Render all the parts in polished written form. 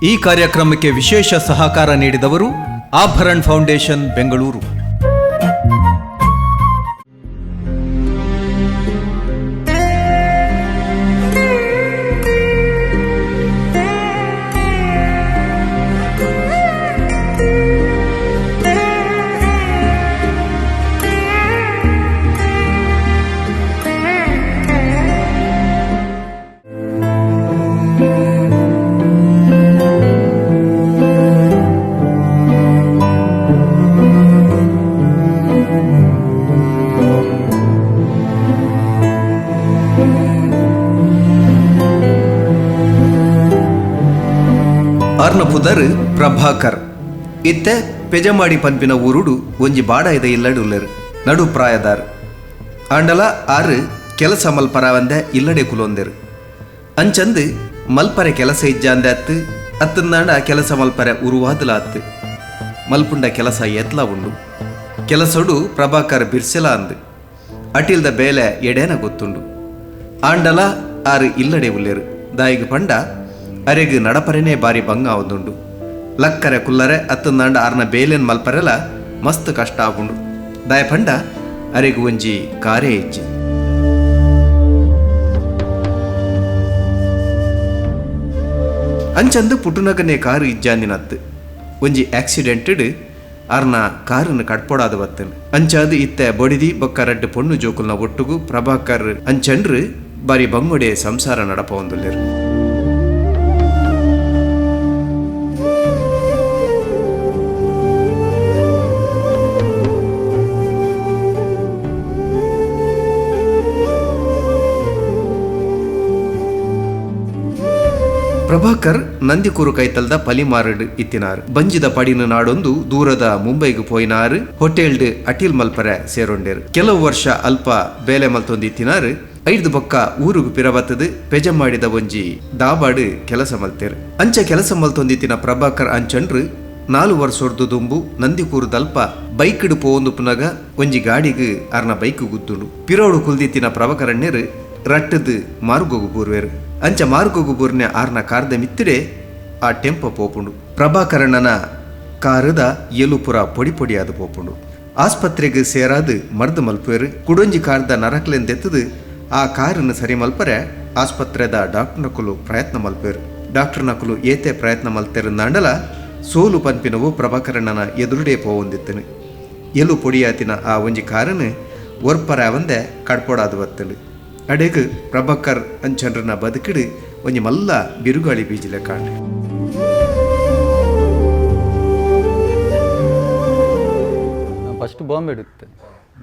ಈ ಕಾರ್ಯಕ್ರಮಕ್ಕೆ ವಿಶೇಷ ಸಹಕಾರ ನೀಡಿದವರು ಆಭರಣ್ ಫೌಂಡೇಶನ್, ಬೆಂಗಳೂರು. ಆರ್ನ ಪುದರ್ ಪ್ರಭಾಕರ್. ಇತ್ತೆ ಪೆಜಮಾಡಿ ಪನ್ಪಿನ ಊರುಡು ಒಂಜಿ ಬಾಡಾಯ್ದ ಇಲ್ಲಡು ಉಲ್ಲೆರ್. ನಡು ಪ್ರಾಯದಾರ್ ಆಂಡಲ ಆರು ಕೆಲಸ ಮಲ್ಪರಾವಂದೆ ಇಲ್ಲಡೆ ಕುಲೊಂದೆರು. ಅಂಚಂದು ಮಲ್ಪರೆ ಕೆಲಸ ಇಜ್ಜಾಂದೆ ಅತ್ತು ಅತ್ತಂದಾಂಡ ಕೆಲಸ ಮಲ್ಪರೆ ಉರುವಾದಲ ಅತ್ತು. ಮಲ್ಪುಂಡ ಕೆಲಸ ಎತ್ಲ ಉಂಡು. ಕೆಲಸೊಡು ಪ್ರಭಾಕರ್ ಬಿರ್ಸೆಲ ಅಂದು ಅಟಿಲ್ದ ಬೇಲೆ ಎಡೇನ ಗೊತ್ತುಂಡು. ಆಂಡಲ ಆರು ಇಲ್ಲಡೆ ಉಲ್ಲೆರು. ದಾಯಿಗ್ ಪಂಡ ಅರೆಗ್ ನಡಪರೆನೇ ಬಾರಿ ಬಂಗ ಆವೊಂದುಂಡು. ಲಕ್ಕರೆ ಕುಲ್ಲರೆ ಅತ್ತಂದಾಂಡ ಆರ್ನ ಬೇಲೆನ್ ಮಲ್ಪರೆಲ ಮಸ್ತ್ ಕಷ್ಟ ಆಪುಂಡು. ದಾಯ ಪಂಡ ಅರೆಗ್ ಒಂಜಿ ಕಾರೇ ಇಜ್ಜಿ. ಅಂಚಂದು ಪುಟುನಗನೆ ಕಾರು ಇಜ್ಜಾಂದಿನತ್ತು ಒಂಜಿ ಆಕ್ಸಿಡೆಂಟೆಡ್ ಆರ್ನ ಕಾರನ್ನು ಕಟ್ಪೊಡಾದ ಬತ್ತನ್. ಅಂಚಾದ್ ಇತ್ತೆ ಬೊಡಿದಿ ಬೊಕ್ಕ ರಡ್ಡ್ ಪೊಣ್ಣು ಜೋಕುಲ್ನ ಒಟ್ಟುಗು ಪ್ರಭಾಕರ್ ಅಂಚಂಡ್ರು ಬಾರಿ ಬಂಗೊಡೆ ಸಂಸಾರ ನಡಪವೊಂದುಲ್ಲೆರ್. ಪ್ರಭಾಕರ್ ನಂದಿಕೂರು ಕೈತಲ್ದ ಪಲಿಮಾರಡ್ ಇತ್ತಿನಾರ್. ಬಂಜಿದ ಪಡಿನ ನಾಡೊಂದು ದೂರದ ಮುಂಬೈಗ್ ಪೋಯಿನಾರ್. ಹೋಟೆಲ್ಡ್ ಅಟಿಲ್ ಮಲ್ಪರೆ ಸೇರೊಂಡೇರು. ಕೆಲವು ವರ್ಷ ಅಲ್ಪ ಬೇಲೆ ಮಲ್ತೊಂದು ಇತ್ತಿನಾರ್. ಐದು ಬೊಕ್ಕ ಊರುಗು ಪಿರಬತ್ತದು ಪೆಜಮಾಡಿದ ಒಂಜಿ ದಾಬಾಡು ಕೆಲಸ ಮಲ್ತೇರು. ಅಂಚ ಕೆಲಸ ಮಲ್ತೊಂದಿತ್ತಿನ ಪ್ರಭಾಕರ್ ಅಂಚಂಡ್ರು 4 ವರ್ಷೊರ್ದು ದುಂಬು ನಂದಿಕೂರುದಲ್ಪ ಬೈಕ್ಡ್ ಪೋವೊಂದು ಪುನಗ ಒಂಜಿ ಗಾಡಿಗ್ ಅರ್ನ ಬೈಕ್ ಗುದ್ದುಂಡು. ಪಿರೋಡು ಕುಲ್ದಿತ್ತಿನ ಪ್ರಭಾಕರಣ್ಣರು ರಟ್ಟದು ಮಾರ್ಗೋಗು ಬೂರ್ವೇರು. ಅಂಚ ಮಾರ್ಗೋಗು ಬೂರ್ನೆ ಆರ್ನ ಕಾರ್ದ ಮಿತ್ತಿಡೆ ಆ ಟೆಂಪೋ ಪೋಪುಂಡು. ಪ್ರಭಾಕರಣ್ಣನ ಕಾರುದ ಎಲುಪುರ ಪೊಡಿ ಪೊಡಿಯಾದ ಪೋಪುಂಡು. ಆಸ್ಪತ್ರೆಗೆ ಸೇರಾದು ಮರ್ದು ಮಲ್ಪುವೆರು. ಕುಡೊಂಜಿ ಕಾರ್ದ ನರಕ್ಲೆನ್ ದೆತ್ತದು ಆ ಕಾರನ್ನು ಸರಿ ಮಲ್ಪರೆ ಆಸ್ಪತ್ರೆದ ಡಾಕ್ಟರ್ನಕುಲು ಪ್ರಯತ್ನ ಮಲ್ಪುವೆರು. ಡಾಕ್ಟರ್ನಕುಲು ಏತೆ ಪ್ರಯತ್ನ ಮಲ್ತೆರುಂದಾಂಡಲ ಸೋಲು ಪನ್ಪಿನವು ಪ್ರಭಾಕರಣ್ಣನ ಎದುರುಡೇ ಪೋವೊಂದಿತ್ತನು. ಎಲು ಪೊಡಿಯಾತಿನ ಆ ಒಂಜಿ ಕಾರನ್ನು ಒರ್ಪರ ಒಂದೆ ಕಡ್ಪೊಡಾದು ಬತ್ತನು. ಅಡೆಗ್ ಪ್ರಭಾಕರ್ ಅಂಚಂಡ್ರನ ಬದುಕಿಡು ಒಂಜಿ ಮಲ್ಲ ಬಿರುಗಾಳಿ ಬೀಜಿಲೆ ಕಾಂಡು. ಫಸ್ಟ್ ಬಾಂಬೆ ಇರುತ್ತೆ.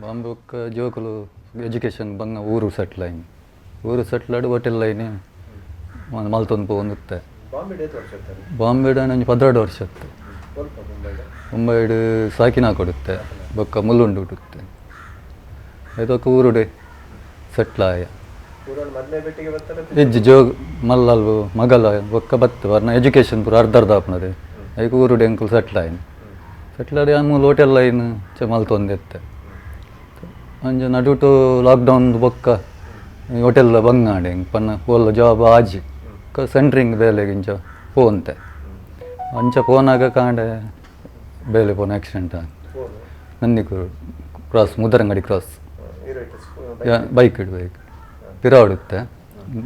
ಬಾಂಬೆ ಬೊಕ್ಕ ಜೋಕುಲು ಎಜುಕೇಷನ್ ಬಂಗ ಊರು ಸೆಟ್ಲ್ ಆಯ್ನಿ. ಊರು ಸೆಟ್ಲ್ ಆಡು ಹೋಟೆಲ್ ಲೈನ್ ಮಲ್ತೊಂದು ಪೋವೊಂದಿತ್ತೆ. ಬಾಂಬೆಡ್ ಒಂಜಿ 12 ವರ್ಷ ಇತ್ತು. ಮುಂಬೈಡ್ ಸಾಕಿನಾ ಕೊಡುತ್ತೆ ಬೊಕ್ಕ ಮುಲ್ಲುಂಡು ಉಡುತ್ತೆ. ಐತೊಕ್ಕ ಊರುಡೆ ಸೆಟ್ಲ್ ಆಯ. ಇಜ್ಜಿ ಜೋಗ್ ಮಲ್ಲಲ್ವು ಮಗಲ ಬೊಕ್ಕ ಬತ್ತು ವರ್ನ ಎಜುಕೇಷನ್ ಪೂರ ಅರ್ಧ ಅರ್ಧ ಆಪುನದೆ. ಐಕ್ ಊರುಡೆ ಎಂಕುಲು ಸೆಟ್ಲ್ ಆಯ್ನಿ. ಸೆಟ್ಲ್ ಆಡಿ ಮೂಲು ಹೋಟೆಲ್ ಲೈನ್ ಚ ಮಲ್ತೊಂದಿತ್ತೆ. ಅಂಚ ನಡುಟು ಲಾಕ್ಡೌನ್ ಬೊಕ್ಕ ಹೋಟೆಲ್ ಬಂಗಾಡೆ ಎಂಕ್ ಪನ್ನ ಓಲ್ಲ ಜಾಬ್ ಆಜಿ ಸೆಂಟ್ರಿಂಗ್ ಬೇಲೆಗ್ ಇಂಚ ಪೋಂತೆ. ಅಂಚ ಪೋನಾಗ ಕಾಂಡೆ ಬೇಲೆ ಪೋನ ಆಕ್ಸಿಡೆಂಟ್ ಆಂಡ್. Nandikoor cross, Mudarangadi cross. Bike ಇಡು ಬೈಕ್ ಪಿರಾವುಡುತ್ತೆ.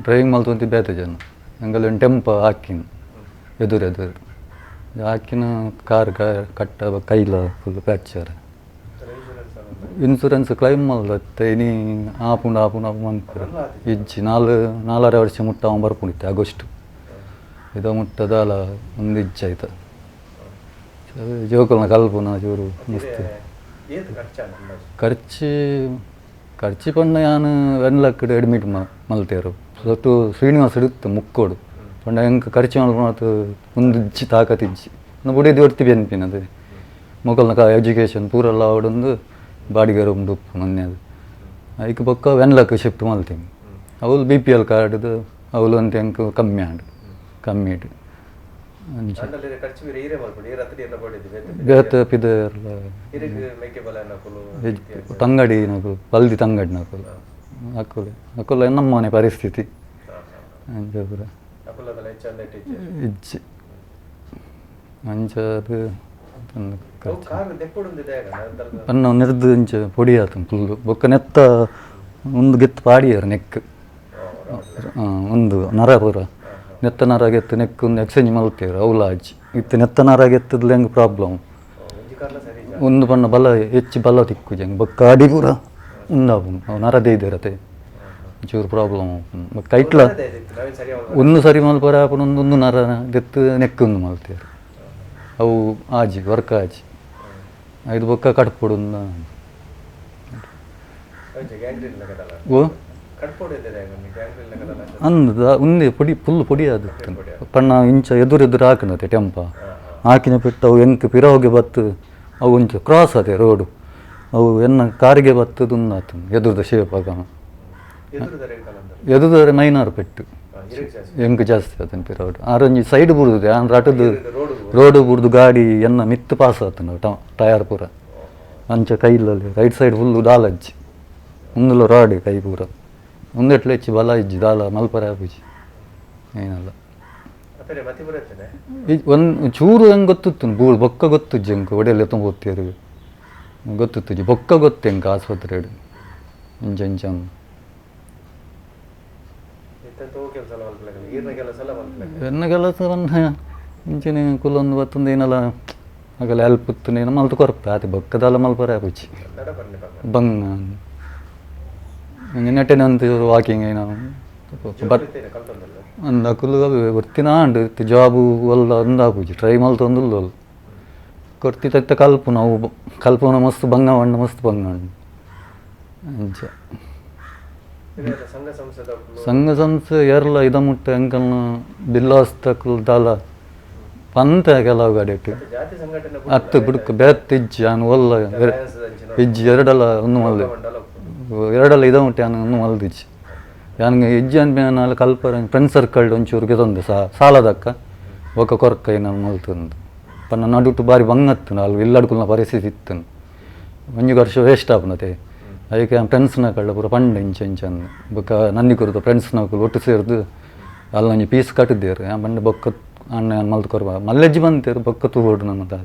ಡ್ರೈವಿಂಗ್ ಮಲ್ತೊಂತಿ ಬೇತೆ ಜನ ಅಂಗಲ್ ಒಂದು ಟೆಂಪೋ ಹಾಕಿನ ಎದುರು ಎದುರು ಹಾಕಿನ ಕಾರ್ ಕಟ್ಟ ಕೈಲ ಫುಲ್ ಫ್ರ್ಯಾಕ್ಚರ್. ಇನ್ಸೂರೆನ್ಸ್ ಕ್ಲೈಮ್ ಮಲ್ದತ್ತೆ ಇನಿ ಆಪುಂಡು ಆಪುಂಡು ಆಪುಂಡು ಮನ್ಪುರ ಇಜ್ಜಿ. 4.5 ವರ್ಷ ಮುಟ್ಟ ಅವ ಬರ್ಪುಂಡಿತ್ತೆ ಆಗಸ್ಟ್ ಇದ ಮುಟ್ಟದಾಲ ಒಂದು ಇಜ್ಜಿ ಆಯ್ತ. ಜೋಕುಲ್ನ ಕಲ್ಪುನ ಚೂರು ಮಸ್ತ್ ಖರ್ಚು. ಖರ್ಚು ಪಂಡ ಯಾನ್ ವೆನ್ಲಾಕ್ಡ್ ಅಡ್ಮಿಟ್ ಮಲ್ತೇರು. ಸೊಟ್ಟು ಶ್ರೀನಿವಾಸ ಇತ್ತು ಮುಕ್ಕೋಡು ಪಂಡ ಎಂಕ್ ಖರ್ಚು ಮಲ್ಪುನಾತ್ ಒಂದು ಇಜ್ಜಿ, ತಾಕತ್ ಇಜ್ಜಿ. ಬುಡಿದಿ ಒರ್ತಿ ಬೆನ್ಪಿನದು ಮೊಕಲ್ನ ಎಜುಕೇಷನ್ ಪೂರೆಲ್ಲ ಆವಡೊಂದು ಬಾಡಿಗೆ ರೂಮ್ ಉಪ್ಪು ಮೊನ್ನೆ. ಐಕ್ ಬೊಕ್ಕ ವೆನ್ಲಾಕ್ ಶಿಫ್ಟ್ ಮಲ್ತೀನಿ. ಅವ್ಲು ಬಿ ಪಿ ಎಲ್ ಕಾರ್ಡ್ದು ಅವ್ಲು ಅಂತ ಎಂಕ್ ಕಮ್ಮಿ ಆಂಡ್ ಕಮ್ಮಿ ಇಡು. ಅಂಚ ಬೇತೆ ಪಿದರ್ಲ ತಂಗಡಿ ನಕುಲು ಪಲ್ದಿ ತಂಗಡಿ ನಕುಲು ಅಕುಲು ಅಕುಲು ನಮ್ಮನೆ ಪರಿಸ್ಥಿತಿ ಅಂಚ ಪೂರ ಇಜ್ಜಿ. ಅಂಚ ಅದು ಪನ್ನ ನೆರ್ದು ಇಂಚ ಪೊಡಿ ಆತನ ಫುಲ್ಲು ಬೊಕ್ಕ ನೆತ್ತ ಒಂದು ಗೆತ್ತು ಪಾಡಿಯರ್ ನೆಕ್ ಒಂದು ನರ ಪೂರ ನೆತ್ತ ನರ ಗೆತ್ತು ನೆಕ್ ಒಂದು ಎಕ್ಸ್ಚೇಂಜ್ ಮಲ್ತೇರು ಅವ್ಲ ಅಜ್ಜಿ ಇತ್ತು ನೆತ್ತ ನರ ಗೆತ್ತದ ಹೆಂಗೆ ಪ್ರಾಬ್ಲಮ್ ಒಂದು ಬಣ್ಣ ಬಲ ಹೆಚ್ಚು ಬಲ ತಿಕ್ಕುಜಿ ಹಂಗೆ ಬೊಕ್ಕ ಅಡಿ ಪೂರ ಉಂದಾಪುಂಡು ಅವು ನರ ದೇದಿರತೆ ಚೂರು ಪ್ರಾಬ್ಲಮ್ ಆಪುಂಡು ಬೊಕ್ಕ ಐಟ್ಲ ಒಂದು ಸರಿ ಮಲ್ಪರ ಆಪುಂಡು ಒಂದೊಂದು ನರ ದೆತ್ತು ನೆಕ್ ಒಂದು ಮಲ್ತೇರು ಅವು ಆಜಿ ವರ್ಕ್ ಆಜಿ ಐದು ಬೊಕ್ಕ ಕಟ್ಪೊಡು ಓ ಅಂದ ಉಂದೆ ಪೊಡಿ ಫುಲ್ ಪೊಡಿ ಆದಿತ್ತು ಪಣ್ಣ ಇಂಚ ಎದುರು ಎದುರು ಹಾಕಿನತೆ ಟೆಂಪ ಹಾಕಿನ ಪೆಟ್ಟು ಅವು ಎಂಕ್ ಪಿರವುಗೆ ಬತ್ತು ಅವು ಒಂಚ ಕ್ರಾಸ್ ಅದೇ ರೋಡು ಅವು ಎನ್ನ ಕಾರಿಗೆ ಬತ್ತದು ಉಂದಾತು ಎದುರುದ ಶೇಪ್ ಆಗ ಎದುರುದರೆ ಮೈನಾರ್ ಪೆಟ್ಟು ಎಂಕ್ ಜಾಸ್ತಿ ಆತನ ಪಿರವುಡು ಆರೊಂಜಿ ಸೈಡ್ ಬುರುದು ಆನ್ ರಟದು ರೋಡು ಬುರ್ದು ಗಾಡಿ ಎನ್ನ ಮಿತ್ತು ಪಾಸ್ ಆತನ ಟಯರ್ ಪೂರ ಅಂಚ ಕೈಲಲ್ಲಿ ರೈಟ್ ಸೈಡ್ ಫುಲ್ಲು ದಾಲಜ್ಜಿ ಮುಂದಲ ರಾಡ್ ಕೈ ಪೂರ ಮುಂದೆಟ್ಲೆ ಹೆಚ್ಚು ಬಲ ಇಜ್ಜಿ ದಾಲ ಮಲ್ಪರೆ ಆಪುಜಿ ಏನಲ್ಲ ಒಂದು ಚೂರು ಹೆಂಗೆ ಗೊತ್ತಿತ್ತು ಬೂಳು ಬೊಕ್ಕ ಗೊತ್ತುಜ್ಜಿ ಎಂಕ್ ಒಡೆಯಲ್ಲ ತುಂಬ ಗೊತ್ತಿತ್ತು ಬೊಕ್ಕ ಗೊತ್ತು ಎಂಕ್ ಆಸ್ಪತ್ರೆ ಇಂಚ ಇಂಚ ಎನ್ನ ಕೆಲಸ ಇಂಚಿನ ಕುಲ್ಲೊಂದು ಬತ್ತೊಂದು ಏನಲ್ಲ ಆಗಲ್ಲ ಹೆಲ್ಪ್ ಇತ್ತು ಏನೋ ಮಲ್ತು ಕೊರ್ಪ ಆತೆ ಬೊಕ್ಕದಲ್ಲ ಮಲ್ಪರೆ ಆಪುಜಿ ಬಂಗ ನೆಟ್ಟೆನೆ ಅಂತ ವಾಕಿಂಗ್ ಏನೋ ಬಟ್ ಅಂದ ಅಕುಲು ಗೊತ್ತಿನ ಆಂಡ್ ಇತ್ತು ಜಾಬು ಒಲ್ಲ ಅಂದಾಪುಜಿ ಟ್ರೈ ಮಲ್ತೊಂದುಲ್ಲ ಅಲ್ಲ ಕೊರ್ತಿ ತತ್ತ ಕಲ್ಪುನ ಅವು ಕಲ್ಪುನ ಮಸ್ತ್ ಬಂಗ ಬಂಡ ಮಸ್ತ್ ಬಂಗ ಅಂಚ ಸಂಘ ಸಂಸ್ಥೆ ಏರ್ಲ ಇದ ಮುಟ್ಟ ಎಂಕಲ್ನ ಬಿಲ್ಲಾಸ್ತಕುಲ್ ದಾಲ ಪಂತ ಕೆಲವು ಗಡೆಟ್ ಅತ್ತು ಬುಡ್ಕ ಬೇತ್ ಇಜ್ಜಿ ಆನ್ ಒಲ್ಲ ಇಜ್ಜಿ ಎರಡಲ್ಲ ಒಂದು ಮಲ್ದೆ ಎರಡಲ್ಲ ಇದ ಮುಟ್ಟೆ ಆನ್ ಒಂದು ಮಲ್ದಿಜ್ಜಿ ಯಾನ್ಗೆ ಇಜ್ಜಿ ಅನ್ಪೆ ನಾಲ್ ಕಲ್ಪರ ಫ್ರೆಂಡ್ ಸರ್ಕಲ್ ಒಂಚೂರು ಗೆತೊಂದೆ ಸಾಲದಕ್ಕ ಬೊಕ್ಕ ಕೊರ್ಕ ಏನ ಮಲ್ತಂದು ಪನ್ನ ನಡುಟು ಬಾರಿ ಬಂಗತ್ತು ನಾಲ್ ಇಲ್ಲಡ್ಕುಲ್ನ ಪರಿಸ್ಥಿತಿ ಇತ್ತು ಒಂಜಿ ವರ್ಷ ವೇಸ್ಟ್ ಆಪುನತೆ ಅದಕ್ಕೆ ಫ್ರೆಂಡ್ಸ್ನ ಕಳ್ಳ ಪೂರ ಪಂಡ ಇಂಚ ಇಂಚ ಅಂದ್ ಬೊಕ್ಕ ನಂದಿ ಕೊರದು ಫ್ರೆಂಡ್ಸ್ನ ಒಟ್ಟು ಸೇರ್ದು ಅಲ್ಲ ಒಂಜಿ ಪೀಸ್ ಕಟ್ಟಿದ್ದೇರು ಆ ಬಂಡ ಬೊಕ್ಕ ಅಣ್ಣ ಮಲ್ತು ಕೊರ್ಬ ಮಲ್ಲೆಜ್ಜಿ ಬಂತೇರು ಬೊಕ್ಕ ತೂವೋಡು ನನ್ನ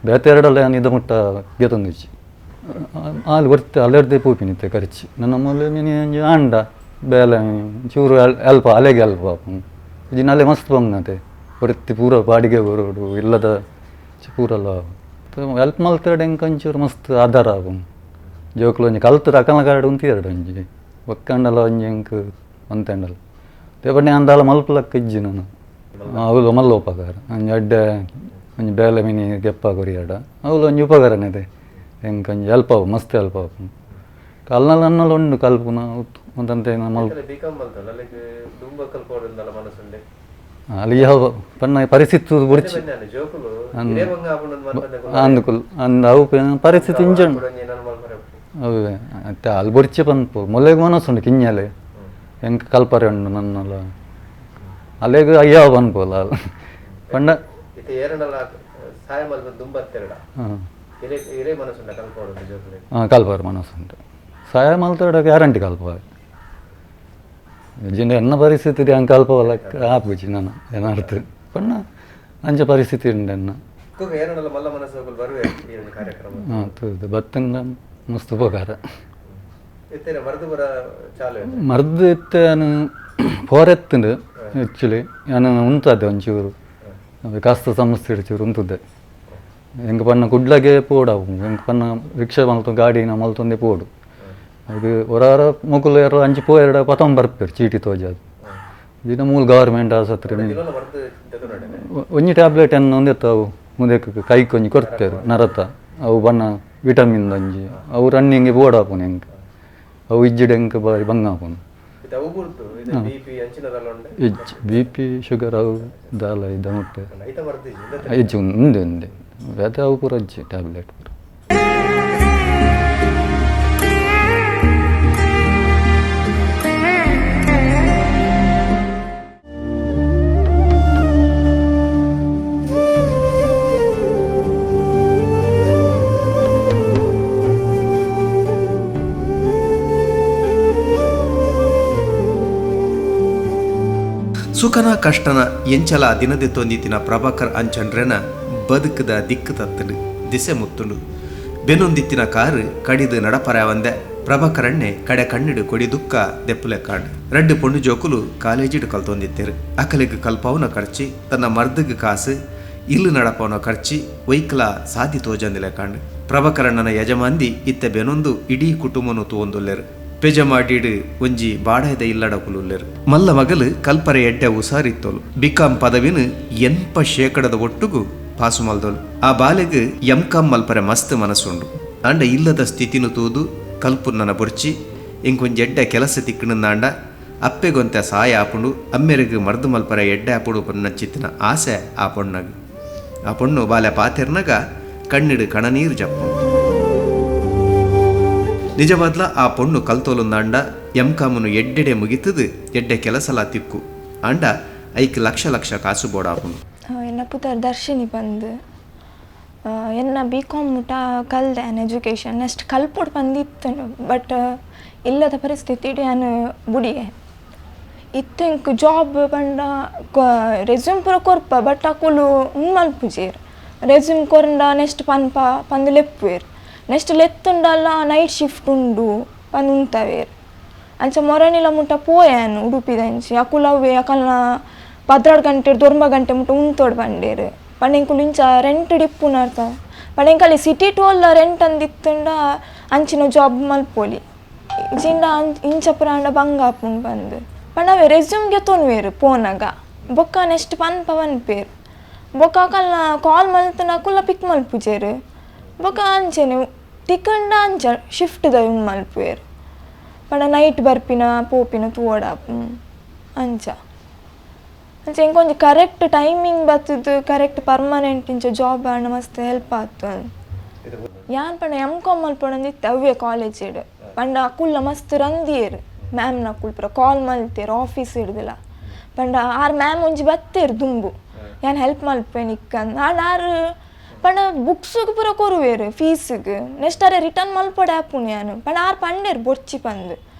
ಬೇತೆ ಎರಡಲ್ಲ ನಾನು ಇದ ಮುಟ್ಟ ಗೆತೊಂದಿಜ್ಜಿ ಆಲ್ ಬರ್ತೆ ಅಲ್ಲೆರ್ದೆ ಪೋಪಿನಿತ್ತೆ ಖರ್ಚಿ ನನ್ನ ಮೂಲೆ ಮಿನಿ ಒಂಜಿ ಆಂಡ ಬೇಲೆ ಚೂರು ಅಲ್ಪ ಅಲೆಗೆ ಅಲ್ಪ ಇಜ್ಜಿ ನಲೆ ಮಸ್ತ್ ಬಂಗತೆ ಹೊರತಿ ಪೂರ ಬಾಡಿಗೆ ಬರೋಡು ಇಲ್ಲದ ಪೂರಲ್ಲ ಹೆಲ್ಪ್ ಮಲ್ತೆರಡು ಎಂಕ್ ಒಂಚೂರು ಮಸ್ತ್ ಆಧಾರ ಆಪುಂಡು ಜೋಕುಲು ಒಂಜಿ ಕಲ್ತು ಅಕಲ್ನ ಕಾರ್ಡ್ ಉಂತಿರಡು ಒಂಜಿ ಒಕ್ಕಂಡಲ ಒಂಜಿ ಎಂಕ್ ಒಂತೆಂಡಲ ದೇಪಣ್ಣೆ ಅಂದಾಲ ಮಲ್ಪಲಕ್ಕ ಇಜ್ಜಿ ನಾನು ಅವುಲು ಮಲ್ಲ ಉಪಕಾರ ಒಂಜಿ ಅಡ್ಡೆ ಒಂಜಿ ಬೇಲೆ ಮಿನಿ ಗೆಪ್ಪ ಕೊರಿಯಡ ಅವುಲು ಒಂಜಿ ಉಪಕಾರನೇ ಎಂಕ್ ಒಂಜಿ ಹೆಲ್ಪ್ ಆವು ಮಸ್ತ್ ಹೆಲ್ಪ್ ಆಪುಂಡು ಕಲ್ನಲ್ಲ ಅನ್ನಲ್ಲ ಉಂಡು ಕಲ್ಪುನ ಒಂದಂತೆ ಮಲ್ ಅಲ್ಲಿ ಯಾವ ಪಣ್ಣ ಪರಿಸ್ಥಿತಿ ಬುಡ್ಚಿ ಅಂದುಕುಲ್ ಅಂದ ಅವು ಪರಿಸ್ಥಿತಿ ಇಂಜನ್ ಅವೇ ಅತ್ತೆ ಅಲ್ಲಿ ಬುಡ್ಚಿ ಪನ್ಪು ಮೊಲೆಗ್ ಮನಸ್ಸುಂಡು ಕಿഞ്ഞಲೆ ಎಂಕ್ ಕಲ್ಪರೆ ಉಂಡು ನನ್ನಲ್ಲ ಅಲ್ಲೆಗ್ ಅಯ್ಯವ ಪನ್ಪುಲ್ಲ ಪಂಡ ಹಾಂ ಕಲ್ಪರೆ ಮನಸ್ಸುಂಟು ಸಹಾಯ ಮಲ್ತಡ ಗ್ಯಾರಂಟಿ ಕಲ್ಪ ಜಿಂಡ ಎನ್ನ ಪರಿಸ್ಥಿತಿ ಅಂಕ ಕಲ್ಪವಲ್ಲ ಆಪುಜಿ ನಾನು ಏನಾರ್ಥ ಪಣ್ಣ ಅಂಚ ಪರಿಸ್ಥಿತಿ ಉಂಡು ಎನ್ನ ಹಾಂ ಬತ್ತಂಡ ಮಸ್ತ್ ಉಪಕಾರ ಮರ್ದು ಇತ್ತೆ ನಾನು ಫೋರೆತ್ತುಂಡು ಆ್ಯಕ್ಚುಲಿ ನಾನು ಉಂತದೆ ಒಂಚೂರು ಕಾಸ್ತ ಸಂಸ್ಥೆ ಚೂರು ಉಂತುದ್ದೆ ಎಂಕ್ ಪಣ್ಣ ಕುಡ್ಲಗೆ ಪೋಡು ಎಂಕ್ ಪಣ್ಣ ರಿಕ್ಷಾ ಮಲ್ತು ಗಾಡಿನ ಮಲ್ತೊಂದೇ ಪೋಡು ಅದು ಹೊರಾರ ಮೊಕುಲು ಯಾರೋ ಅಂಚಿ ಪೋ ಎರಡು ಪತೊಂಬ ಬರ್ಪೇರು ಚೀಟಿ ತೋಜಾದು ದಿನ ಮೂಲ ಗವರ್ಮೆಂಟ್ ಆಸ್ಪತ್ರೆ ಒಂಜಿ ಟ್ಯಾಬ್ಲೆಟ್ ಅನ್ನು ಒಂದೆತ್ತವು ಮುಂದಕ್ಕೆ ಕೈಕ್ ಒಂಜಿ ಕೊಡ್ತೇರು ನರತ ಅವು ಬಣ್ಣ ವಿಟಮಿನ್ ಒಂಜಿ ಅವು ರನ್ನಿಂಗ್ ಬೋರ್ಡ್ ಆಪುನು ಎಂಕ್ ಅವು ಇಜ್ಜಿಡ್ ಎಂಕ್ ಬಾರಿ ಬಂಗ ಆಪುನು ಇಜ್ಜಿ ಬಿ ಪಿ ಶುಗರ್ ಅವು ದಾಲ ಇದ್ದ ಮುಟ್ಟೆ ಇಜ್ಜಿ ಉಂದೆ ಉಂದೆ ಬೇತೆ ಅವು ಪೂರ ಇಜ್ಜಿ ಟ್ಯಾಬ್ಲೆಟ್ ಪೂರ. ಸುಖನ ಕಷ್ಟನ ಎಂಚಲ ದಿನದೆತ್ತೊಂದಿತ್ತಿನ ಪ್ರಭಾಕರ್ ಅಂಚನ್ರೆನ ಬದುಕದ ದಿಕ್ಕು ತತ್ತುಂಡು, ದಿಸೆ ಮುತ್ತುಂಡು. ಬೆನೊಂದಿತ್ತಿನ ಕಾರು ಕಡಿದು ನಡಪರಾವಂದೆ ಪ್ರಭಾಕರಣ್ಣೆ ಕಡೆ ಕಣ್ಣಿಡು ಕೊಡಿ ದುಃಖ ದೆಪ್ಪುಲೆಕ್ಕಾಂಡು. ರಡ್ಡು ಪೊಣ್ಣು ಜೋಕುಲು ಕಾಲೇಜಿಡು ಕಲ್ತೊಂದಿತ್ತೇರು. ಅಕಲಿಗೆ ಕಲ್ಪವನ ಖರ್ಚಿ, ತನ್ನ ಮರ್ದಗ್ ಕಾಸು, ಇಲ್ಲು ನಡಪವನ ಖರ್ಚಿ ವೈಕ್ಲ ಸಾದಿ ತೋಜಂದಿಲೆಕ್ಕಾಂಡು. ಪ್ರಭಾಕರಣ್ಣನ ಯಜಮಾಂದಿ ಇತ್ತ ಬೆನೊಂದು ಇಡೀ ಕುಟುಂಬನು ತೂವೊಂದುಲ್ಲೆರು. ಪೆಜಮಾಡಿಡು ಒಂಜಿ ಬಾಡಾಯದ ಇಲ್ಲಡಕುಲುಲ್ಲೆರು. ಮಲ್ಲ ಮಗಲು ಕಲ್ಪರೆ ಎಡ್ಡೆ ಉಸಾರಿತ್ತೋಲು. ಬಿಕಾಂ ಪದವಿನ 80% ಒಟ್ಟುಗು ಪಾಸು ಮಲ್ದೋಲು. ಆ ಬಾಲೆಗ್ ಎಂ ಕಾಂ ಮಲ್ಪರೆ ಮಸ್ತ್ ಮನಸ್ಸುಂಡು. ಆಂಡ ಇಲ್ಲದ ಸ್ಥಿತಿನು ತೂದು ಕಲ್ಪುನ್ನನ ಬೊರ್ಚಿ ಇಂಕೊಂಜಿ ಎಡ್ಡೆ ಕೆಲಸ ತಿಕ್ಕಣಂದಾಂಡ ಅಪ್ಪೆಗೊಂತೆ ಸಾಯ ಆಪುಂಡು, ಅಮ್ಮೆರೆಗ್ ಮರ್ದು ಮಲ್ಪರೆ ಎಡ್ಡೆ ಆಪುಡು ಪನ್ನಚಿತ್ತಿನ ಆಸೆ ಆ ಪೊಣ್ಣಗ್. ಆ ಪೊಣ್ಣು ಬಾಲೆ ಪಾತೆರ್ನಗ ಕಣ್ಣಿಡು ಕಣನೀರು ಜಪ್ಪುಂಡು. ನಿಜವಾದ್ಲ ಆ ಪೊಣ್ಣು ಕಲ್ತೋಲುಂದಾಂಡ ಎಂ ಕಾಮನು ಎಡ್ಡೆಡೆ ಮುಗಿತದು ಎಡ್ಡೆ ಕೆಲಸಲ ತಿಕ್ಕು. ಆಂಡ ಐಕ್ ಲಕ್ಷ ಲಕ್ಷ ಕಾಸು ಬೋಡಾಪುಂಡು. ಎನ್ನ ಪುತರ್ ದರ್ಶಿನಿ ಬಂದು ಎನ್ನ ಬಿ ಕಾಮ್ ಮುಟ ಕಲ್ದೆ an education next ಕಲ್ಪೊಡು ಬಂದಿತ್ತನು. But ಇಲ್ಲದ ಪರಿಸ್ಥಿತಿ ಯಾನ್ ಬುಡಿಯೆ ಇತ್ತು. ಇಂಕ್ ಜಾಬ್ ಪಂಡ ರೆಸ್ಯೂಮ್ ಪೂರ ಕೊರ್ಪ, ಬಟ್ ಅಕುಲು ಉಂದು ಮಲ್ಪುಜೆರ್. ರೆಸ್ಯೂಮ್ ಕೊರ್ಂಡ ನೆಕ್ಸ್ಟ್ ಪನ್ಪ ಪಂದ್ ಲೆಪ್ಪುವೆರ್. ನೆಕ್ಸ್ಟ್ ಲೆತ್ತುಂಡಲ ನೈಟ್ ಶಿಫ್ಟ್ ಉಂಡು ಪಂದ್ ಉಂತವೇರ್. ಅಂಚ ಮೊರನಿಲ ಮುಟ್ಟ ಪೋಯೆ ಉಡುಪಿದಂಚಿ. ಅಕುಲು ಅವೇ ಅಕಲ್ನ 12 ಗಂಟೆ 9 ಗಂಟೆ ಮುಟ್ಟ ಉಂತೋಡು ಪಂಡೇರು. ಪಂಡ ಎಂಕುಲು ಇಂಚ ರೆಂಟ್ ಇಪ್ಪುನಾರ್ತ ಪಂಡ ಎಂಕಲ್ಲಿ ಸಿಟಿ ಟೋಲ್ಲ ರೆಂಟ್ ಅಂದಿತ್ತುಂಡ ಅಂಚಿನ ಜಾಬ್ ಮಲ್ಪೊಲಿ ಇಜಿಂಡ ಇಂಚ ಪುರಾಂಡ ಬಂಗ ಆಪುಂಡು ಬಂದು. ಪಂಡ ಅವೇ ರೆಸ್ಯೂಮ್ಗೆ ತೊನ್ವೇರು ಪೋನಾಗ ಬೊಕ್ಕ ನೆಕ್ಸ್ಟ್ ಪನ್ಪ ಪನ್ಪೇರು. ಬೊಕ್ಕ ಅಕಲ್ನ ಕಾಲ್ ಮಲ್ತನ ಅಕುಲ ಪಿಕ್ ಮಲ್ಪುಜೆರು. ಬೊಕ್ಕ ಅಂಚೆನೆ ತಿಕ್ಕಂಡ ಅಂಚ ಶಿಫ್ಟ್ದ ಉಂದು ಮಲ್ಪುವೆರು. ಪಂಡ ನೈಟ್ ಬರ್ಪಿನ ಪೋಪಿನ ತೂವೊಡಾಪು ಅಂಚ ಅಂಚ ಇಂಕೊಂಜಿ ಕರೆಕ್ಟ್ ಟೈಮಿಂಗ್ ಬತ್ತದು ಕರೆಕ್ಟ್ ಪರ್ಮನೆಂಟ್ ಇಂಚ ಜಾಬ್ ಆಂಡ ಮಸ್ತ್ ಹೆಲ್ಪ್ ಆತು. ಯಾನ್ ಪಂಡ ಎಂ ಕಾಮ್ ಮಲ್ಪೊಡಂದಿತ್ತೆ ಅವ್ವೇ ಕಾಲೇಜಿಡ್. ಪಂಡ ಅಕುಲ್ಲ ಮಸ್ತ್ ರಂದಿಯೆರ್ ಮ್ಯಾಮ್ನ ಅಕುಲ್ ಪೂರ ಕಾಲ್ ಮಲ್ತೇರು ಆಫೀಸ್ ಹಿಡ್ದಿಲ್ಲ. ಪಂಡ ಆರ್ ಮ್ಯಾಮ್ ಒಂಜಿ ಬತ್ತೇರು ದುಂಬು ಯಾನ್ ಹೆಲ್ಪ್ ಮಲ್ಪೆ ನಿಕ್ಕಂದ್. ಆಂಡ ಆರ್ ಪಂಡ ಬುಕ್ಸುಗ್ ಪೂರ ಕೊರುವೆರು ಫೀಸ್ಗ್. ನೆಕ್ಸ್ಟ್ ಅರೆ ರಿಟರ್ನ್ ಮಲ್ಪೊಡೆ ಆಪುಂಡು ಯಾನ್. ಪಂಡ ಆರ್ ಪಂಡೇರು ಬೊರ್ಚಿ ಪಂದ್.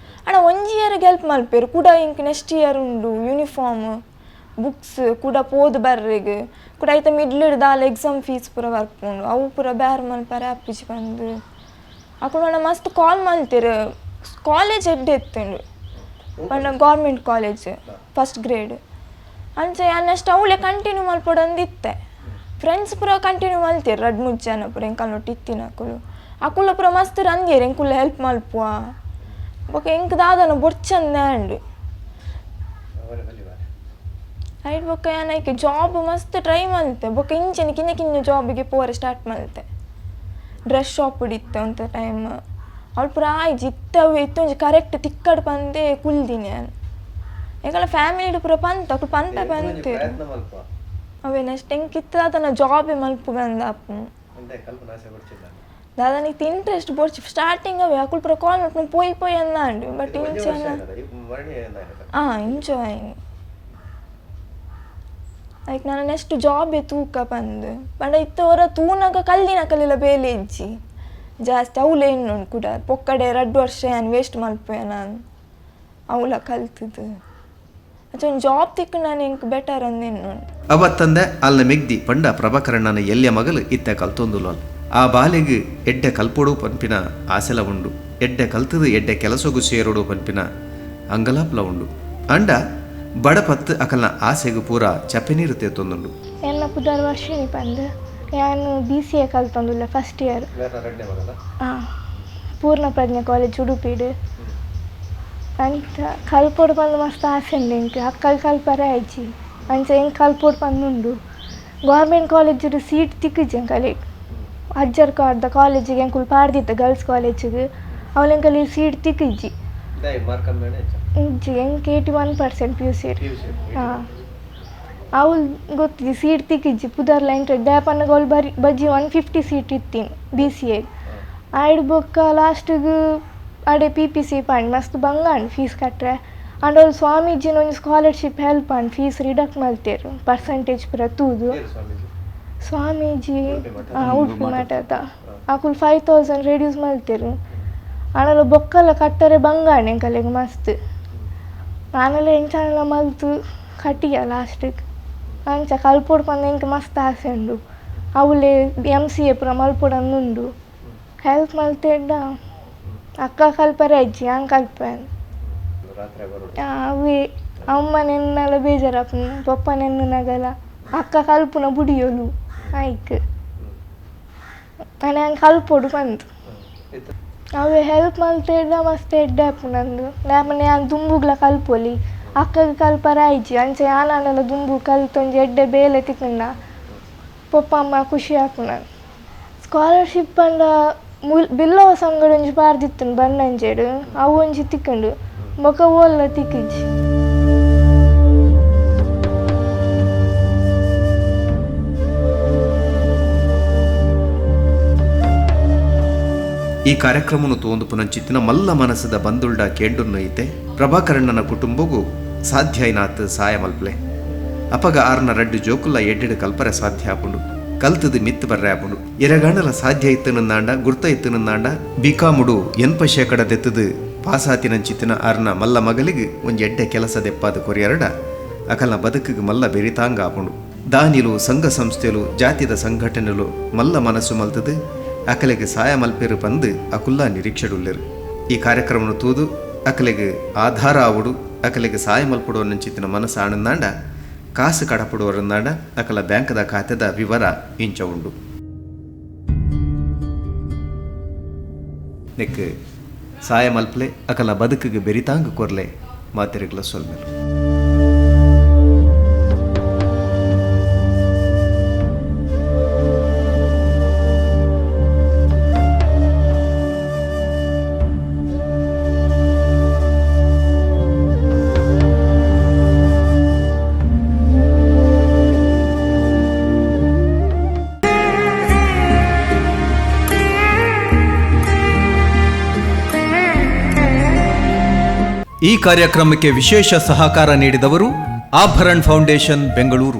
ಆಂಡ ಒಂಜಿ ಇಯರ್ಗೆ ಹೆಲ್ಪ್ ಮಲ್ಪೇರು ಕುಡ ಇಂಕ್ ನೆಕ್ಸ್ಟ್ ಇಯರ್ ಉಂಡು ಯೂನಿಫಾರ್ಮ್ ಬುಕ್ಸ್ ಕುಡ ಪೋದು ಬರ್ರೆಗ್ ಕುಡ ಐತ ಮಿಡ್ಲ್ ದಾಲ ಎಕ್ಸಾಮ್ ಫೀಸ್ ಪೂರ ಬರ್ಪುಂಡು ಅವು ಪೂರ ಬ್ಯಾರ್ ಮಲ್ಪರೆ ಆಪುಜಿ ಪಂದ್. ಅಕುಲು ಮಸ್ತ್ ಕಾಲ್ ಮಲ್ತೇರು. ಕಾಲೇಜ್ ಎಡ್ಡೆ ಇತ್ತುಂಡು ಪಂಡ government college first grade. ಅಂಚ ಯಾನ್ ನೆಕ್ಸ್ಟ್ ಅವಳೆ ಕಂಟಿನ್ಯೂ ಮಲ್ಪೊಡಂದಿತ್ತೆ. ಫ್ರೆಂಡ್ಸ್ ಪೂರ ಕಂಟಿನ್ಯೂ ಮಲ್ತೇರು ರಡ್ಡ್ ಮೂಜಿ ಜನ ಪೂರ ಎಂಕಲ್ನೊಟ್ಟು ಇತ್ತಿನ ಅಕುಲು. ಅಕುಲು ಪೂರ ಮಸ್ತ್ ರಂದಿಯೆರ್ ಎಂಕುಲು ಹೆಲ್ಪ್ ಮಲ್ಪುವ ಬೊಕ ಎಂಕ್ ದಾದನ ಬೊರ್ಚಂದೆ ಆಂಡ್. ಐಟ್ ಬೊಕ್ಕ ಯಾನ್ ಐಕ್ ಜಾಬ್ ಮಸ್ತ್ ಟ್ರೈ ಮಲ್ತೆ. ಬೊಕ್ಕ ಇಂಚೆನೆ ಕಿನ್ನ ಕಿನ್ನ ಜಾಬಿಗೆ ಪೋರೆ ಸ್ಟಾರ್ಟ್ ಮಲ್ತೆ. ಡ್ರೆಸ್ ಶಾಪ್ ಇತ್ತೆ ಒಂತೆ ಟೈಮ್ ಅವಳು ಪೂರ ಆಯ್ಜಿ ಇತ್ತೆ ಅವು ಇತ್ತೆ ಒಂಜಿ ಕರೆಕ್ಟ್ ತಿಕ್ಕಡ್ ಪಂದೇ ಕುಲ್ದಿನಿ ಯಾನ್. ಎಂಕಲ್ನ ಫ್ಯಾಮಿಲಿಡ್ ಪೂರ ಪಂತ ಅಕುಲು ಪನ್ಪೆ ಪಂತೇರು ಅವೇ ನೆಕ್ಸ್ಟ್ ಎಂಕ್ ಇತ್ತೆ ದಾದನ ಜಾಬೇ ಮಲ್ಪು ಬಂದಾಪು ದಾದನ ಇತ್ತೆ ಇಂಟ್ರೆಸ್ಟ್ ಬೊರ್ಚಿ ಸ್ಟಾರ್ಟಿಂಗ್ ಅವೇ ಅಕುಲು ಪೂರ ಕಾಲ್ ಮಲ್ಪುನ ಪೋಯಿ ಪೋಯಿ ಅಂದಾಂಡು. ಬಟ್ ಇಂಚ ಇಂಚ ಆಯ್ನಿ ಲೈಕ್ ನಾನು ನೆಕ್ಸ್ಟ್ ಜಾಬೇ ತೂಕ ಪಂದ್. ಪಂಡ ಇತ್ತೆ ಒರ ತೂನಗ ಕಲ್ಲಿನ ಕಲ್ಲಿಲ ಬೇಲೆ ಇಜ್ಜಿ ಜಾಸ್ತಿ ಅವ್ಲು ಎನ್ನುಂಡು ಕುಡ ಪೊಕ್ಕಡೆ 2 ವರ್ಷ ಯಾನ್ ವೇಸ್ಟ್ ಮಲ್ಪುವೆ ನಾನು ಅವ್ಲ ಕಲ್ತದು. ಅಂಚ ಒಂಜಿ ಜಾಬ್ ತಿಕ್ಕು ನಾನು ಎಂಕ್ ಬೆಟರ್ ಅಂದ್ ಎನ್ನುಂಡು. ಅವತ್ತಂದೆ ಅಲ್ನ ಮೆಗ್ದಿ ಪಂಡ ಪ್ರಭಾಕರಣ್ಣನ ಎಲ್ಯ ಮಗಲು ಇತ್ತೆ ಕಲ್ತೊಂದುಲೋಲ್. ಆ ಬಾಲೆಗ್ ಎಡ್ಡೆ ಕಲ್ಪೊಡು ಪನ್ಪಿನ ಆಸೆಲ ಉಂಡು, ಎಡ್ಡೆ ಕಲ್ತದು ಎಡ್ಡೆ ಕೆಲಸೊಗು ಸೇರೋಡು ಪನ್ಪಿನ ಅಂಗಲಾಪ್ಲ ಉಂಡು. ಅಂಡ ಬಡಪತ್ತು ಅಕಲ್ನ ಆಸೆಗು ಪೂರ ಚಪ್ಪೆ ನೀರು ತೇತೊಂದುಂಡು. ಎನ್ನ ಪುದರ್ ವರ್ಷಿಣಿ ಪಂದ್. ಯಾನ್ BCA ಕಲ್ತೊಂದುಲ್ಲೆ ಫಸ್ಟ್ year. ಹಾಂ, ಪೂರ್ಣ ಪ್ರಜ್ಞೆ ಕಾಲೇಜ್ ಉಡುಪಿಡ್. ಅಂಚ ಕಲ್ಪೊಡು ಪಂದ್ ಮಸ್ತ್ ಆಸೆ ಉಂಡು ಎಂಕ್. ಅಕ್ಕಲ್ ಕಲ್ಪರೆ ಆಯ್ಜಿ ಅಂಚ ಎಂಕ್ ಕಲ್ಪೊಡು ಪಂದುಂಡು. Government ಕಾಲೇಜಿಡ್ seat ತಿಕ್ಕಿಜಿ ಎಂಕಲೆಗ್. ಅಜ್ಜರ್ ಕಾರ್ದ ಕಾಲೇಜಿಗೆ ಎಂಕುಲು ಪಾಡ್ದಿತ್ತ ಗರ್ಲ್ಸ್ ಕಾಲೇಜಿಗೆ ಅವ್ಲು ಎಂಕಲಿ ಸೀಟ್ ತಿಕ್ಕಿಜಿ. ಇಜ್ಜಿ ಎಂಕ್ 81% PUC. ಹಾಂ, ಅವ್ಲು ಗೊತ್ತಿಜಿ ಸೀಟ್ ತಿಕ್ಕಿಜಿ ಪುದರ್ಲ ಎಂಟ್ರೆ ದಾಯೆ ಅವ್ಲು ಬರಿ ಬಜ್ಜಿ 150 ಸೀಟ್ ಇತ್ತೀನಿ BCA. ಆಯ್ಡ್ ಬೊಕ್ಕ ಲಾಸ್ಟಿಗೆ ಅಡೆ PPC ಪಂಡ್ ಮಸ್ತ್ ಬಂಗ ಆಂಡ್ ಫೀಸ್ ಕಟ್ಟರೆ. ಆಂಡ ಅವ್ಲು ಸ್ವಾಮೀಜಿನ ಒಂಜಿ ಸ್ಕಾಲರ್ಶಿಪ್ ಹೆಲ್ಪ್ ಆಂಡ್ ಫೀಸ್ ರಿಡಕ್ಟ್ ಮಲ್ತೇರು ಪರ್ಸೆಂಟೇಜ್ ಪೂರ ತೂದು. ಸ್ವಾಮೀಜಿ ಉಡುಪಿ ಮಠದ ಅಕುಲು 5000 ರೆಡ್ಯೂಸ್ ಮಲ್ತೇರು. ಆಂಡಲ ಬೊಕ್ಕಲ ಕಟ್ಟರೆ ಬಂಗ ಆಂಡ್ ಎಂಕಲೆಗ್ ಮಸ್ತ್. ಆಂಡಲ ಎಂಚಾಂಡಲ ಮಲ್ತು ಕಟ್ಟಿಯ ಲಾಸ್ಟಿಗೆ. ಅಂಚ ಕಲ್ಪೊಡು ಪಂಡ ಎಂಕ್ ಮಸ್ತ್ ಆಸೆ ಉಂಡು. ಅವಲೇ ಎಮ್ ಸಿ ಎ ಪೂರ ಮಲ್ಪೊಡಂದು ಉಂಡು. ಹೆಲ್ಪ್ ಮಲ್ತೆಡ್ಡ ಅಕ್ಕ ಕಲ್ಪರೆ ಇಜ್ಜಿ, ಯಾನ್ ಕಲ್ಪೆ. ಅವೇ ಅಮ್ಮ ನೆನ್ನಲ ಬೇಜಾರಾಪುಂಡು, ಪಪ್ಪ ನೆನ್ನಗಲ ಅಕ್ಕ ಕಲ್ಪುನ ಬುಡಿಯೋಲು ಆಯ್ಕ್ ಆಂಡ ಯಾನ್ ಕಲ್ಪೊಡು ಪಂದ್. ಅವೇ ಹೆಲ್ಪ್ ಮಲ್ತೆಡ್ಡ ಮಸ್ತ್ ಎಡ್ಡೆ ಆಪುಂಡು. ದಾಯೆ ಯಾನ್ ದುಂಬುಗ್ಲ ಕಲ್ಪೊಲಿ, ಅಕ್ಕಗ್ ಕಲ್ಪರೆ ಆಯ್ಜಿ. ಅಂಚ ಯಾನಾಂಡಲ ದುಂಬು ಕಲ್ತೊಂಜಿ ಎಡ್ಡೆ ಬೇಲೆ ತಿಕ್ಕುಂಡ ಪಪ್ಪ ಅಮ್ಮ ಖುಷಿ ಆಪುಂಡು. ಸ್ಕಾಲರ್ಶಿಪ್ ಪಂಡ ಬಿಲ್ಲವ ಸಂಘಡ್ ಒಂಜಿ ಪಾರ್ದಿತ್ತುಂಡು ಬನ್ನಂಜೆಡ್, ಅವು ಒಂಜಿ ತಿಕ್ಕುಂಡು, ಬೊಕ ಓಲ್ಲ ತಿಕ್ಕಿಜಿ. ಈ ಕಾರ್ಯಕ್ರಮನು ತೋಂದು ಪುನಂಚಿತ್ತಿನ ಮಲ್ಲ ಮನಸ್ಸದ ಬಂದುಲ್ಡ ಕೇಂಡುನ್ನು ಐತೆ ಪ್ರಭಾಕರಣ್ಣನ ಕುಟುಂಬಗೂ ಸಾಧ್ಯ ಐನಾತ್ ಸಹಾಯ ಮಲ್ಪ್ಲೆ. ಅಪಗ ಆರ್ನ ರಡ್ಡು ಜೋಕುಲ್ಲ ಎಡ್ಡೆಡು ಕಲ್ಪರೆ ಸಾಧ್ಯ ಆಪುಂಡು, ಕಲ್ತದು ಮಿತ್ತು ಬರ್ರೆ ಆಪುಂಡು. ಎರಗಾಣಲ ಸಾಧ್ಯ ಇತ್ತನಂದಾಂಡ ಗುರ್ತ ಇತ್ತನಂದಾಂಡ ಬಿಕಾಮುಡು 80% ದೆತ್ತದು ಪಾಸಾತಿನಂಚಿತ್ತಿನ ಆರ್ನ ಮಲ್ಲ ಮಗಲಿಗೆ ಒಂಜಿ ಎಡ್ಡೆ ಕೆಲಸ ದೆಪ್ಪಾದ ಕೊರಿಯರಡ ಅಕಲ್ನ ಬದುಕಿಗೆ ಮಲ್ಲ ಬೆರಿತಾಂಗ ಆಪುಂಡು. ದಾನಿಲು ಸಂಘ ಸಂಸ್ಥೆಲು ಜಾತಿದ ಸಂಘಟನೆಲು ಮಲ್ಲ ಮನಸ್ಸು ಮಲ್ತದು ಅಕಲೆಗೆ ಸಾಯ ಮಲ್ಪೆರು ಪಂದು ಅಕುಲ್ಲ ನಿರೀಕ್ಷೆಡುಲ್ಲೆರು. ಈ ಕಾರ್ಯಕ್ರಮನು ತೂದು ಅಕಲೆಗೆ ಆಧಾರ ಆವುಡು, ಅಕಲೆಗೆ ಸಾಯ ಮಲ್ಪುಡುವ ನಂಚಿತ್ತಿನ ಮನಸ್ಸು ಆನಂದಾಂಡ ಕಾಸು ಕಡಪುಡುವರಂದಾಂಡ ಅಕಲ ಬ್ಯಾಂಕ್ದ ಖಾತೆದ ವಿವರ ಇಂಚ ಉಂಡು. ನೆಕ್ ಸಾಯ ಮಲ್ಪಲೆ ಅಕಲ ಬದುಕಿಗೆ ಬೆರಿತಾಂಗ ಕೊರ್ಲೆ ಮಾತೆರೆಗ್ಲ ಸೊಲ್ಮೆಲು. ಈ ಕಾರ್ಯಕ್ರಮಕ್ಕೆ ವಿಶೇಷ ಸಹಕಾರ ನೀಡಿದವರು ಆಭರಣ್ ಫೌಂಡೇಶನ್, ಬೆಂಗಳೂರು.